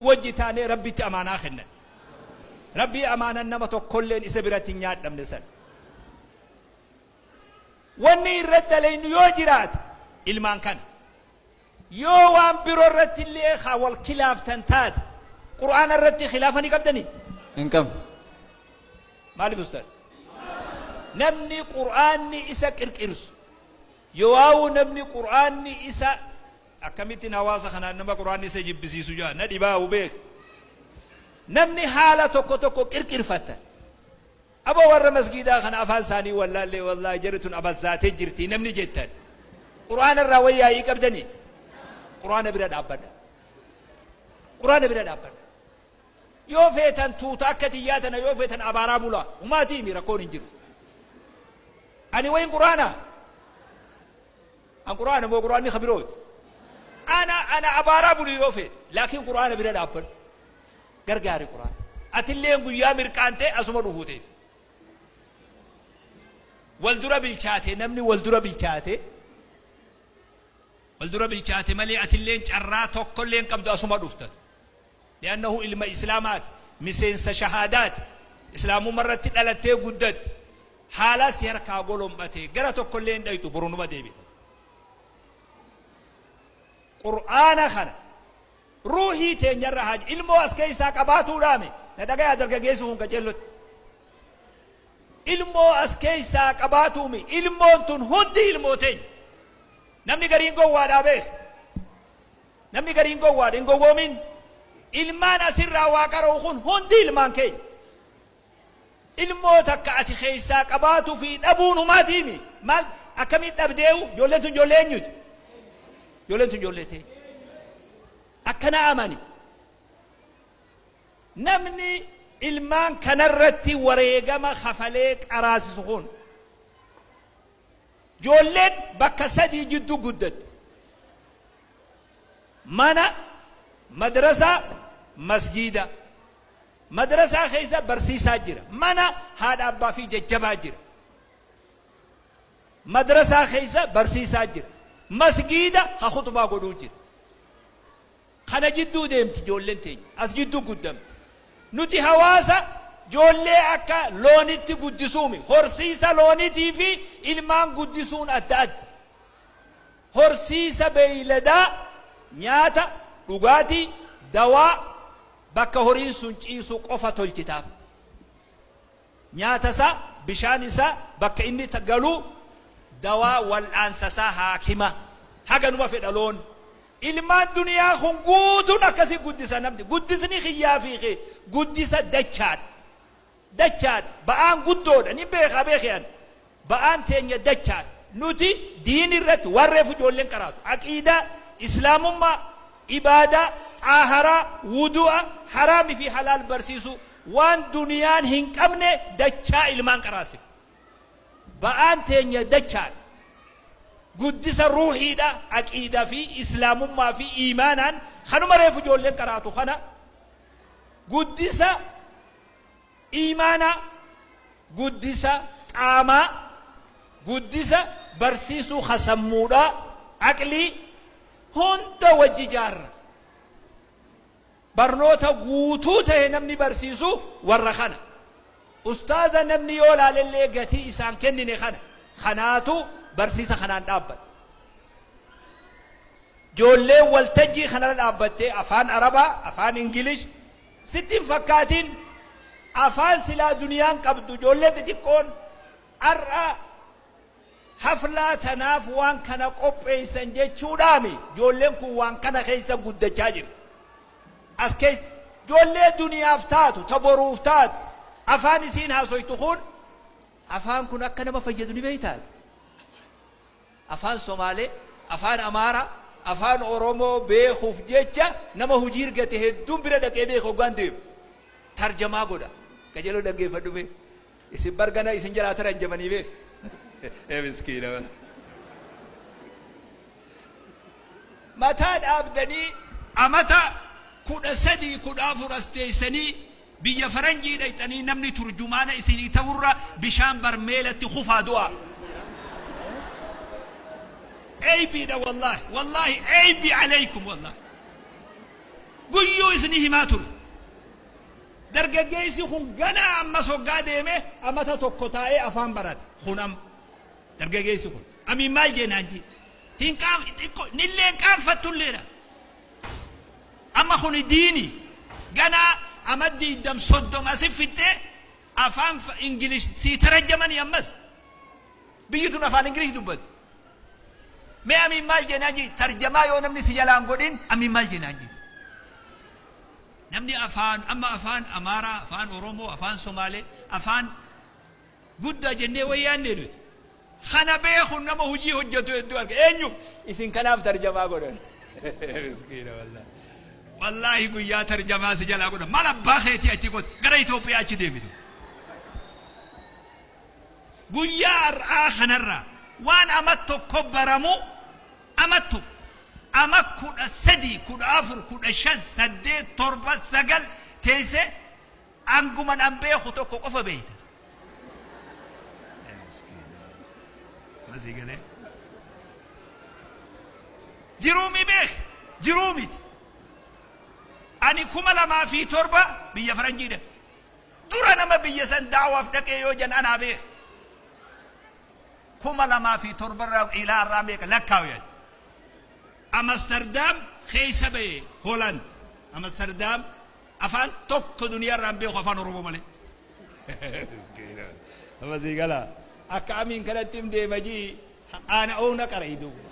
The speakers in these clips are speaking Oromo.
Wajji taanee Rabbitti amaanaa kennan. Rabbii amaanan nama tokkolleen isa biratti hin nyaadhamne san. Wanni irratti dalaynu yoo jiraate ilmaan kana. Yoo waan biroo irratti illee ka wal kilaaftan taate, Qur'aana irratti khilaafa ni qabdanii? Hin qabnu. Maaliif, ustaaz? Namni Qur'aanni isa qirqirsu, yoo'aawu namni Qur'aanni isa, Akkamittin hawaasa kanaan nama Qur'aanni isa jibbisiisu ja'a na dhibaawu beeki. Namni haala tokko tokko qirqirfattan. Aboo, warra masgiidaa kana afaan isaanii wallaallee, wallaahi jarri tun abazzaatee jirti namni jettan. Qur'aana irraa way yaa'ii qabdanii? Qur'aana bira dhaabbadha. Qur'aana bira dhaabbadha. Yoo feetan tuuta akka tiyyaa tana, yoo feetan abaaraa bulaa. Humaatii mi rakkoon hin jiru. Ani wayin Qur'aana? An Qur'aana moo Qur'aanni ka birooti? Ana abaaraa buli yoo feete, laakiin Qur'aana bira dhaabbadhu. Gargaari Qur'aana. Atilleen guyyaa mirqaantee asuma dhufuu teessa. Wal dura bilchaate, namni wal dura bilchaate, wal dura bilchaate malee atilleen carraa tokkolleen qabdu, asuma dhufta. Li'annahu ilma Islaamaati, miseensa shahaadaati, Islaamumma irratti dhalattee guddatte, haala si harkaa golom'ate gara tokkollee hin dhayxu, boru numa deebita. Qur'aana kana ruuhii teenyarra haa ilmoo as keessaa qabaatuudhaame na dhagayaa, dargaggeessi kun qaceellotti. Ilmoo as keessaa qabaatuumi, ilmoon tun hundi ilmoo teenya. Namni gariin gowwaadhaa beek. Namni gariin gowwaadha, hin gowwoomin. Ilmaan asirraa waa qara'u kun hundi ilmaan keenya. Ilmoo takka ati keessaa qabaatuu fi dhabuun humaatiimi. Maal akkamiin dhabdeewu? Ijoolleen tun ijoollee eenyuti? Ijoolleen tun ijoollee teenya. Akkana amani. Namni ilmaan kanarratti wareegama kafalee qaraasisu kun, ijoolleen bakka sadii jidduu guddatti. Mana, madrasaa, masjiida. Madrasaa keessa barsiisaa jira. Mana haadha abbaa fi jajjabaa jira. Madrasaa keessa barsiisaa jira. Masgiida ha khutbaa godhuu jira. Kana jidduu deemti ijoolleen teenya. As jidduu guddamti. Nuti hawaasa ijoollee akka loonitti guddisuumi. Horsiisa loonitii fi ilmaan guddisuun adda adda. Horsiisa beeyladaa nyaata, dhugaatii, dawaa, bakka horiin sun ciisu qofa tolchitaaf. Nyaata isaa, bishaan isaa, bakka inni galu, dawaa wal'aansa isaa, haakima. Haganuma fedha loon. Ilmaan duniyaa kun guutuun akkasi guddisa namni. Guddisni kiyyaa fi kee guddisa dachaadha. Dachaadha. Ba'aan guddoodha. Nin beekaa beeki ani. Ba'aan teenya dachaadha. Nuti diin irratti waan reefu ijoolleen qaraatu, aqiidaa, Islaamummaa, ibaadaa, xaaharaa, wudu'a, haraami fi halaal barsiisuu, waan duniyaan hin qabne dachaa ilmaan qaraasifna. Ba'aan teenya dachaadha. Guddisa ruuhiidha, aqiidaa fi Islaamummaa fi iimaanaan kanuma reefu ijoolleen qaraatu kana, guddisa iimaanaa, guddisa qaamaa, guddisa barsiisuu ka sammuudhaa, aqlii, hunda wajji jaarra. Barnoota guutuu tahe namni barsiisu warra kana. Ustaaza namni yoo laalellee gatii isaan kennine kana. Kanaatu barsiisa kanaan dhaabbata. Ijoolleen waltajjii kanarra dhaabbattee afaan Arabaa, afaan Ingilish sitti hin fakkaatin, afaan silaa duniyaan qabdu, ijoollee xixiqqoon har'a haflaa tanaaf waan kana qopheessan jechuudhaami, ijoolleen kun waan kana keessa guddachaa jira. As keessa ijoollee duniyaaf taatu, ta boruuf taatu, afaan isiin haasoytu kun, afaan kun akka nama fayyadu ni beektaati. Afaan Somaalee, afaan Amaaraa, afaan Oromoo beekuuf jecha nama hujii argate hedduun bira dhaqee beeka hoggaan deemu. Tarjamaa godha. Qajeeloo dhaggeeffadhu mee. Isin bar gana isin jalaa tarajjamanii beek. Ee miskiina. Mataa dhaabdanii amata 13, 14 as teessanii biyya faranjii dhayxanii namni turjumaana isinii ta'urra bishaan barmeelatti kufaa du'aa. Eybiidha, wallaahi, wallaahi, eybi alaykum, wallaahi. Guyyuu isinii himaa ture. Dargaggeessi kun ganaa ammas hoggaa deeme amata tokko taa'ee afaan barate. Kun amma dargaggeessi kun amiin maal jee naan jee. Hin qaam xiqqo nillee hin qaanfattulleedha. Amma kuni diini ganaa ama 20 30 asi fixxee afaan English sii tarajjamanii ammas. Biyyi tun afaan English dubbatti. Mee amiin maal jee naan jee tarjamaa yoo namni si jalaan godhin amiin maal jee naan jee. Namni afaan amma afaan Amaaraa, afaan Oromoo, afaan Somaalee, afaan guddaa jennee way yaannee nuti. Kana beeku nama hojii hojjetu hedduu arga. Eenyuuf? Isin kanaaf tarjamaa godhan. Miskiina wallaahi. Wallaahi guyyaa tarjamaa si jalaa godhan. Maal abbaa keetii achi goota? Gara Itoophiyaa achi deebitu. Guyyaa har'aa kanarraa waan ama tokko baramu ama tokko ama 13, 14, 15, 8, 7, 9 teessee anguman an beeku tokko qofa beeyta. Masii galee. Jiruu mi beek? Jiruu miti. Ani 2007 biyya faranjii dhaqe. Dura nama biyya san da'waaf dhaqee yoo jan anaa beek. 2007 irraa ilaa har'aa meeqa lakkaawi ati. Amasterdam keessa bahe Holland. Amasterdam afaan tokko duniyaa irraa hin beeku afaan Oromoo malee. Amma sii gala. Akka amiin kanatti him deema jii aana oona qara'i duuba.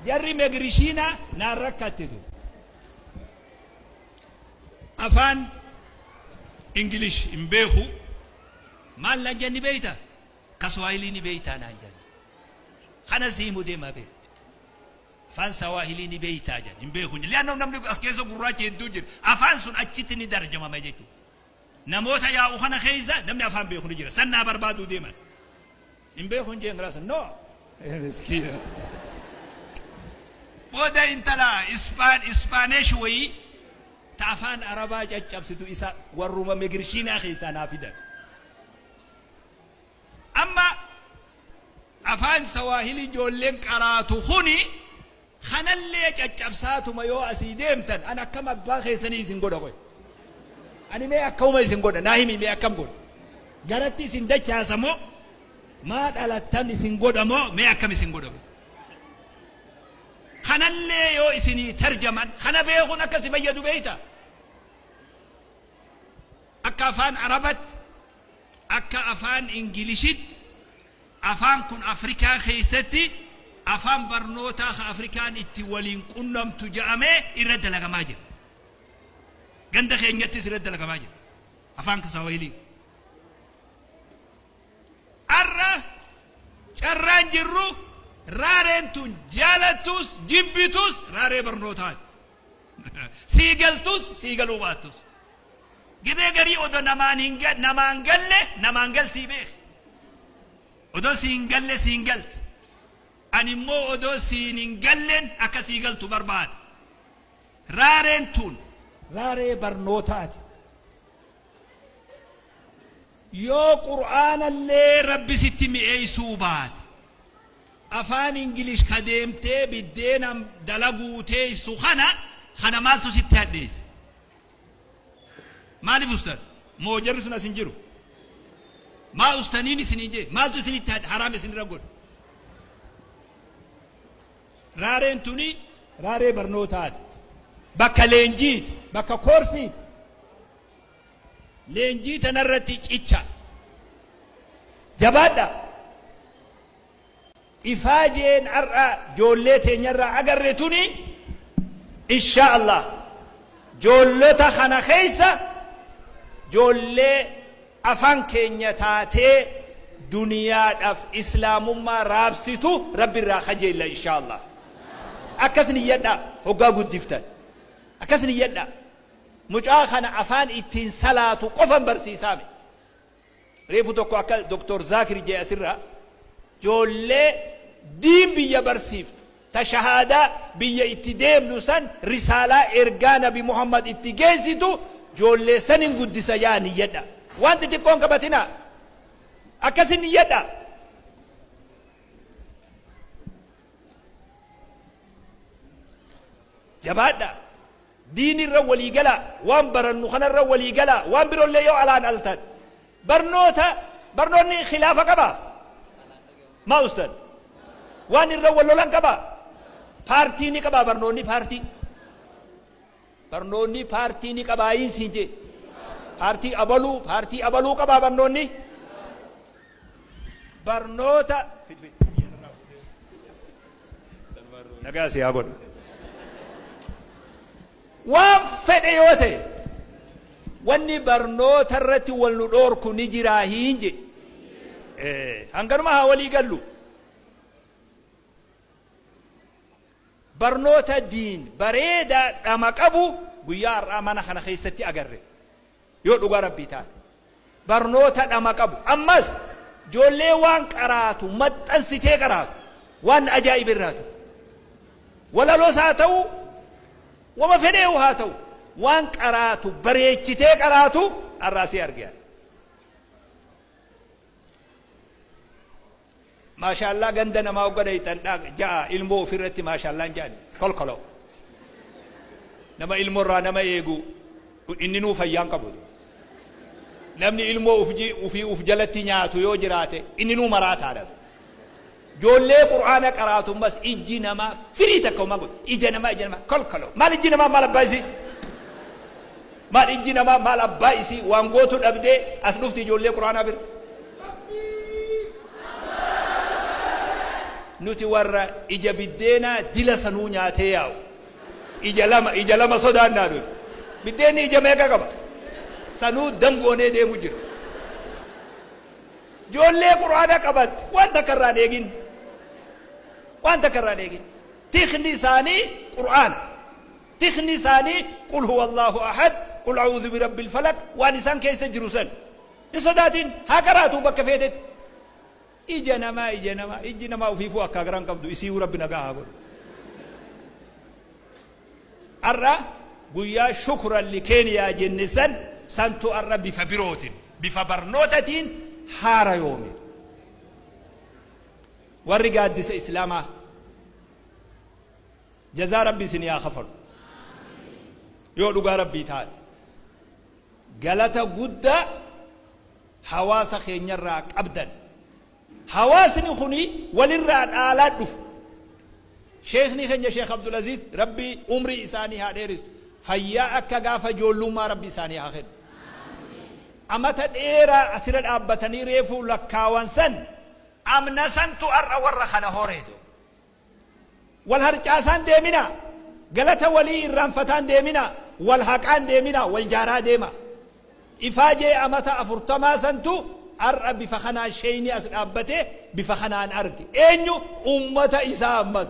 Jarri megrishiina naan rakkattitu. Afaan English hin beeku. Maal naan jenni beeyta? Ka Swahili ni beeytaa naan jenni. Kana si himu deemaa beeka. Afaan Sawaahilii ni beeytaa jedhan. Hin beeku. Li'annahu namni as keessa gurraacha hedduu jira. Afaan sun achitti ni darjamama jechuudha. Namoota yaa'u kana keessa namni afaan beeku ni jira. San naa barbaaduu deeman. Hin beeku hin jeen kalaas no. Miskiina. Booda intala Ispaan Ispaanesh wayii ta afaan Arabaa caccabsitu isa warruma migirshiinaa keessaa naa fidan. Amma afaan Sawaahilii ijoolleen qaraatu kuni kanallee caccabsaatuma yoo asii deemtan an akkam abbaa keessanii isin godha qoy. Ani mee akkamuma isin godha naa himi mee akkam godha. Garatti isin dachaasa moo maa dhalattan isin godha moo mee akkam isin godha qoy. Kanallee yoo isinii tarjaman kana beekuun akka si fayyadu beekta. Akka afaan Arabatti Akka afaan Ingilishitti afaan kun Afrikaa keessatti afaan barnootaa ka Afrikaan itti waliin qunnamtu ja'amee irra dalagamaa jira. Ganda keenyattis irra dalagamaa jira. Afaan Kiswahilii. Arra carraan jirru raareen tun jaalattus jibbitus raaree barnootaati. Sii galtus sii galuu baattus. Gibee garii odo namaan hin namaan galle namaan galtii beeki. Odo siin galle siin galti. Ani immoo odoo siin hin gallen akka sii galtu barbaada. Raareen tun raaree barnootaati. Yoo Qur'aanallee Rabbi sitti mi'eessuu baate, afaan English ka deemtee biddeena dalaguu teessu kana, kana maaltu sitti hadheesse? Maaliif ustan? Moo jarri sun as hin jiru? Maa ustaniin isiniin jee? Maaltu isinitti haraam isinirra godhe? Raareen tuni raaree barnootaati. Bakka leenjiiti, bakka koorsiiti. Leenjii tanarratti cicha. Jabaadha. Ifaajeen har'a joollee teenyarraa agarre tuni insha Allah joollota kana keessa joollee afaan keenya taatee duniyaadhaaf islaamummaa raabsitu Rabbi irraa kajeella insha Allah. Akkas niyyadhaa hoggaa guddiftan. Akkas niyyadhaa. Mucaa kana afaan ittiin salaatu qofan barsiisaame. Reefu tokko akka Doktor Zaakir jee asirraa joollee diin biyya barsiiftu ta shahaadaa biyya itti deemnu san risaalaa ergaa nabi Muhammad itti geessitu joollee sanin guddisa jaa niyyadha. Waan xixiqqoon qabatinaa. Akkasin niyyadha. Jabaadha. Diin irra walii galaa. Waan barannu kanarra walii galaa. Waan biroollee yoo alaan altan. Barnoota barnoonni khilaafa qabaa? Maa ustad? Waan irra wal lolan qabaa? Paartii ni qabaa barnoonni paartii? Barnoonni paartii ni qabaayiin siin jee. Paartii abaluu paartii abaluu qabaa barnoonni? Barnoota nagaa si haa godhu. Waan fedhe yoo ta'e wanni barnoota irratti wal nu dhoorku ni jiraa hiin je. Hanganuma haa walii gallu. Barnoota diin bareedaa dhama qabu guyyaa har'aa mana kana keessatti agarre. Yoo dhugaa Rabbii taate. Barnoota dhama qabu. Ammas ijoollee waan qaraatu maxxansitee qaraatu waan na ajaa'ibe irraa tokko. Walaloos haa ta'u wama fedheehu haa ta'u waan qaraatu bareechitee qaraatu har'aa si arge ani. Maashaallaa ganda namaa hogga dhayxan ja'a ilmoo ofirratti maashaallaan ja'ani kolkoloo nama ilmoo irraa nama eegu inninuu fayyaan qabu. Namni ilmoo ufii uf jalatti nyaatu yoo jiraate inninuu maraataadha. Ijoollee qur'aana qaraatu ammas ijji namaa firii takka homaa godhu ija namaa ija namaa kolkoloo maal ijji namaa maal abbaa isii maal ijji namaa maal abbaa isii waan gootu dhabdee as dhufti ijoollee qur'aanaa bira. Nuti warra ija biddeenaa dila sanuu nyaatee yaa'u. Ija lama ija lama sodaannaa nuti. Biddeenni ija meeqa qaba? Sanuu dangoonee deemu jira. Ijoollee qur'aana qabatte waan takka irraa hin eegin. Waan takka irraa hin eegin. Tikni isaanii qur'aana. Tikni isaanii qul huwa Allahu ahad, qul a'uudhu birabbil falaq waan isaan keessa jiru san. Hin sodaatin haa qaraatuu bakka feetetti. Ija namaa ija namaa ijji namaa ufiifuu akkaa garaa hin qabdu isiiyuu rabbi nagaa haa godhu. Ar'a guyyaa shukran li Keeniyaa jenne san santu ar'a bifa birootin bifa barnootatiin haara yoome. Warri gaaddisa Islaamaa jazaa rabbi isinii haa kafalu. Yoo dhugaa rabbii taate. Galata guddaa hawaasa keenyarraa qabdan. Hawaasni kuni walirraa dhaalaa dhufe. Sheekni keenya Sheekh Abdulaziz Rabbi umrii isaanii haa dheeressu. Fayyaa akka gaafa ijoollummaa Rabbi isaanii haa kennu. Amata dheeraa asirra dhaabbatanii reefuu lakkaawan san amna santu har'a warra kana horeetu. Wal harcaasaan deeminaa. Galata walii irraanfataan deeminaa. Wal haqaan deeminaa. Wal jaaraa deemaa. Ifaajee amata afurtamaa santu har'a bifa kanaan sheeyni as dhaabbatee bifa kanaan arge. Eenyu? Ummata isaa ammas.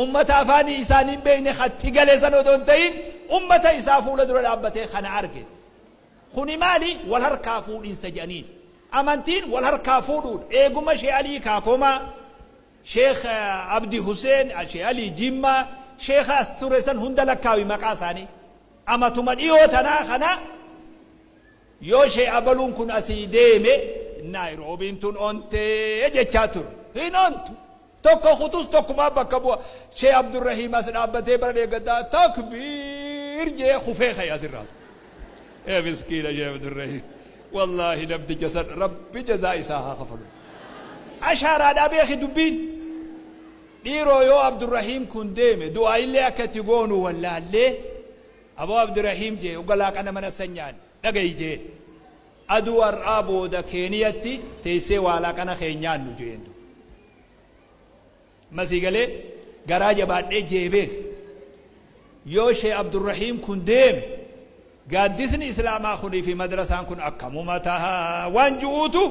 Ummata afaanii isaanii hin beekne katti gale san odoo hin ta'in ummata isaa fuula dura dhaabbatee kana arge. Kuni maali? Wal harkaa fuudhinsa jedhaniin. Amantiin wal harkaa fuudhuudha. Eeguma Shee Alii Kaakomaa, Sheekh Abdi Huseen, Shee Alii Jimmaa, Sheekha as ture san hunda lakkaawi maqaa isaanii. Amatuma dhiyoo tanaa kana yoo Shee Abaluun kun asii deeme Naayiroobiin tun ontee jechaa ture. Hin ontu. Tokko kutus tokkumaa bakka bu'a. Shee Abdurrahiim as dhaabbatee bara dheeggaddaa takbiir jee kufee ka'e asirraa. Ee miskiina Shee Abdurrahiim. Wallaahi namticha san Rabbi jazaa isaa haa kafalu. Ashaaraadhaa beeki dubbiin. Dhiiroo yoo Abdurrahiim kun deeme du'aayillee akka itti goonu wallaallee aboo Abdurrahiim jee uga laaqana mana san nyaanne dhagayi jee. Aduu har'aa booda Keeniyatti teessee waa laaqana kee hin nyaannu jeen. Amma sii galee garaa jabaadhee jee beeki. Yoo Shee Abdurrahiim kun deeme gaaddisni Islaamaa kunii fi madrasaan kun akkamuma taha waan ju'uutu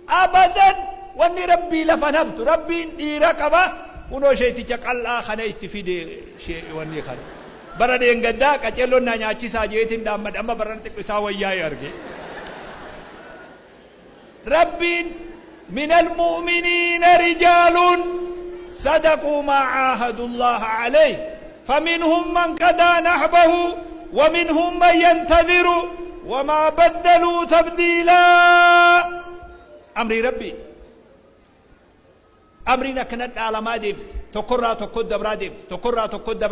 abadan wanni Rabbii lafa hin haftu. Rabbiin dhiira qaba kunoo sheeyticha qal'aa kana itti fide shee wanni kana. Bara dheengaddaa qaceelloon naa nyaachisaa jeetiin dhaammadhe amma barana xiqqo isaa wayyaa'e arge. Rabbiin minal mu'miniina rijaaluun sadaquu maa caahadullaaha caleyh faminhum man qadaa nahbahu waminhum man yantadhiru wamaa baddaluu tabdiilaa. Amrii Rabbiiti. Amriin akkana dhaalamaa deemti. Tokkorraa tokko dabraa deemti. Tokkorraa tokko dabraa.